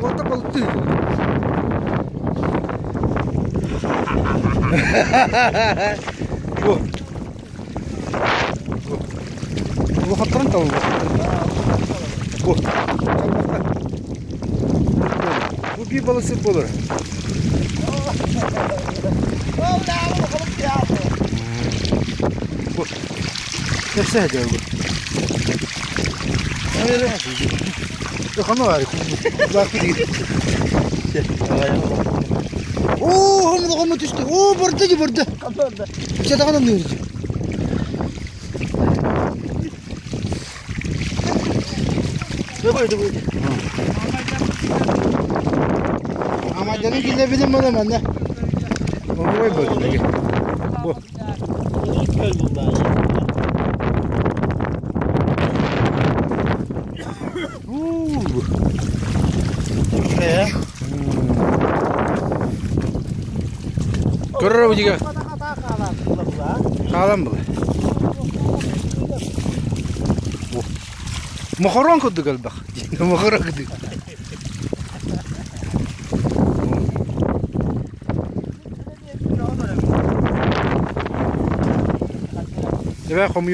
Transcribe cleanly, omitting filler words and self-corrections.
Балык балыктыы. Бу. Улахаттарын талыллар. Бу. Бу биир балысып болар. Бу. Кэпсэ дьэ бу. Оо, хомно түстэ. Оо, барда дии барда. Чатаҕын анныыр дии. Амаданы киллэрбитим буолан манна. Оһуой буолла. Бу. Көрөр дига. Хаалан була. Мохорон курдук элбэх. Мохорон курдук. Эбээ хомуйу.